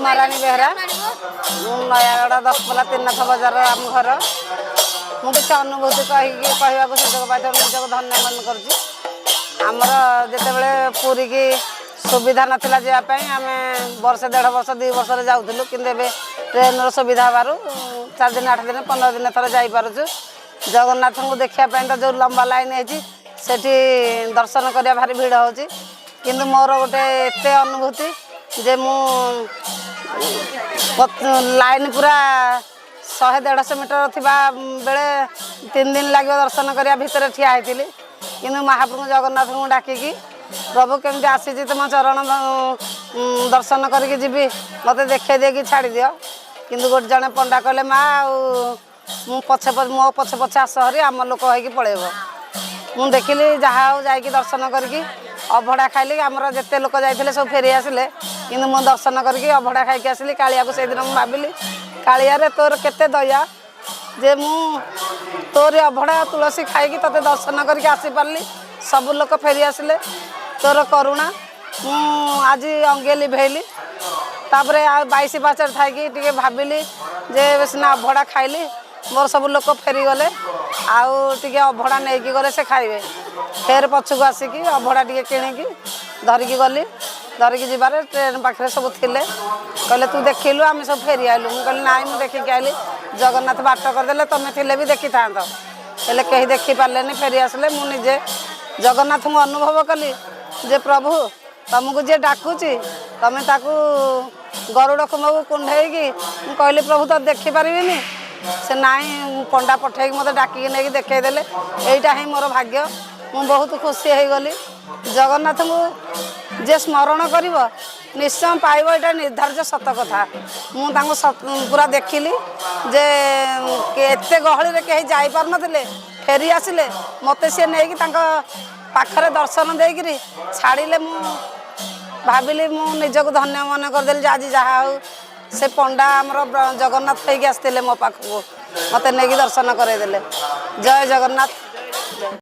ଉମାରାଣୀ ବେହେରା। ମୁଁ ନୟାଗଡ଼ ଦଶପଲ୍ଲା ତ୍ରିନାଥ ବଜାର ଆମ ଘର। ମୁଁ କିଛି ଅନୁଭୂତି କହିକି କହିବାକୁ ସୁଯୋଗ ପାଇଥିବାରୁ ନିଜକୁ ଧନ୍ୟ ମନେ କରୁଛି। ଆମର ଯେତେବେଳେ ପୁରୀକି ସୁବିଧା ନଥିଲା ଯିବା ପାଇଁ, ଆମେ ବର୍ଷେ, ଦେଢ଼ ବର୍ଷ, 2 ବର୍ଷରେ ଯାଉଥିଲୁ। କିନ୍ତୁ ଏବେ ଟ୍ରେନ୍ର ସୁବିଧା ହେବାରୁ 4 ଦିନ, 8 ଦିନ, 15 ଦିନ ଥରେ ଯାଇପାରୁଛୁ। ଜଗନ୍ନାଥଙ୍କୁ ଦେଖିବା ପାଇଁ ତ ଯେଉଁ ଲମ୍ବା ଲାଇନ୍ ହେଇଛି, ସେଠି ଦର୍ଶନ କରିବା ଭାରି ଭିଡ଼ ହେଉଛି। କିନ୍ତୁ ମୋର ଗୋଟେ ଏତେ ଅନୁଭୂତି ଯେ ମୁଁ ଲାଇନ୍ ପୁରା 100-150 ମିଟର ଥିବା ବେଳେ 3 ଦିନ ଲାଗିବ ଦର୍ଶନ କରିବା ଭିତରେ ଠିଆ ହେଇଥିଲି। କିନ୍ତୁ ମହାପ୍ରଭୁ ଜଗନ୍ନାଥଙ୍କୁ ଡାକିକି, ପ୍ରଭୁ, କେମିତି ଆସିଛି, ତୁମ ଚରଣ ଦର୍ଶନ କରିକି ଯିବି, ମୋତେ ଦେଖେଇ ଦେଇକି ଛାଡ଼ିଦିଅ। କିନ୍ତୁ ଗୋଟେ ଜଣେ ପଣ୍ଡା କହିଲେ, ମା, ଆଉ ମୁଁ ପଛେ ପଛେ, ମୋ ପଛେ ପଛେ ଆସ ହରି, ଆମ ଲୋକ ହେଇକି ପଳେଇବ। ମୁଁ ଦେଖିଲି, ଯାହା ହଉ, ଯାଇକି ଦର୍ଶନ କରିକି ଅଭଡ଼ା ଖାଇଲି। ଆମର ଯେତେ ଲୋକ ଯାଇଥିଲେ ସବୁ ଫେରି ଆସିଲେ, କିନ୍ତୁ ମୁଁ ଦର୍ଶନ କରିକି ଅଭଡ଼ା ଖାଇକି ଆସିଲି। କାଳିଆକୁ ସେଇଦିନ ମୁଁ ଭାବିଲି, କାଳିଆରେ, ତୋର କେତେ ଦୟା ଯେ ମୁଁ ତୋରି ଅଭଡ଼ା ତୁଳସୀ ଖାଇକି ତୋତେ ଦର୍ଶନ କରିକି ଆସିପାରିଲି। ସବୁ ଲୋକ ଫେରି ଆସିଲେ। ତୋର କରୁଣା ମୁଁ ଆଜି ଅଙ୍ଗେ ଲିଭେଇଲି। ତାପରେ ଆଉ 22 ପାହାଚରେ ଥାଇକି ଟିକେ ଭାବିଲି ଯେ ସିନା ଅଭଡ଼ା ଖାଇଲି, ମୋର ସବୁ ଲୋକ ଫେରିଗଲେ, ଆଉ ଟିକେ ଅଭଡ଼ା ନେଇକି ଗଲେ ସେ ଖାଇବେ। ଫେର ପଛକୁ ଆସିକି ଅଭଡ଼ା ଟିକେ କିଣିକି ଧରିକି ଗଲି। ଧରିକି ଯିବାରେ ଟ୍ରେନ୍ ପାଖରେ ସବୁ ଥିଲେ। କହିଲେ, ତୁ ଦେଖିଲୁ, ଆମେ ସବୁ ଫେରି ଆଇଲୁ। ମୁଁ କହିଲି, ନାଇଁ, ମୁଁ ଦେଖିକି ଆଇଲି। ଜଗନ୍ନାଥ ବାଟ କରିଦେଲେ, ତମେ ଥିଲେ ବି ଦେଖିଥାନ୍ତ। ହେଲେ କେହି ଦେଖିପାରିଲେନି, ଫେରି ଆସିଲେ। ମୁଁ ନିଜେ ଜଗନ୍ନାଥଙ୍କୁ ଅନୁଭବ କଲି ଯେ ପ୍ରଭୁ, ତମକୁ ଯିଏ ଡାକୁଛି, ତମେ ତାକୁ ଗରୁଡ଼ ଖୁମ୍ବକୁ କୁଣ୍ଢେଇକି। ମୁଁ କହିଲି, ପ୍ରଭୁ, ତ ଦେଖିପାରିବିନି। ସେ ନାଇଁ, ପଣ୍ଡା ପଠେଇକି ମୋତେ ଡାକିକି ନେଇକି ଦେଖେଇଦେଲେ। ଏଇଟା ହିଁ ମୋର ଭାଗ୍ୟ। ମୁଁ ବହୁତ ଖୁସି ହେଇଗଲି। ଜଗନ୍ନାଥଙ୍କୁ ଯିଏ ସ୍ମରଣ କରିବ, ନିଶ୍ଚୟ ପାଇବ। ଏଇଟା ନିର୍ଦ୍ଧାର୍ଯ୍ୟ ସତ କଥା। ମୁଁ ତାଙ୍କୁ ପୁରା ଦେଖିଲି ଯେ ଏତେ ଗହଳିରେ କେହି ଯାଇପାରୁନଥିଲେ, ଫେରି ଆସିଲେ। ମୋତେ ସିଏ ନେଇକି ତାଙ୍କ ପାଖରେ ଦର୍ଶନ ଦେଇକିରି ଛାଡ଼ିଲେ। ମୁଁ ଭାବିଲି, ମୁଁ ନିଜକୁ ଧନ୍ୟ ମନେ କରିଦେଲି ଯେ ଆଜି ଯାହା ହଉ, ସେ ପଣ୍ଡା ଆମର ଜଗନ୍ନାଥ ହେଇକି ଆସିଥିଲେ ମୋ ପାଖକୁ, ମୋତେ ନେଇକି ଦର୍ଶନ କରାଇଦେଲେ। ଜୟ ଜଗନ୍ନାଥ।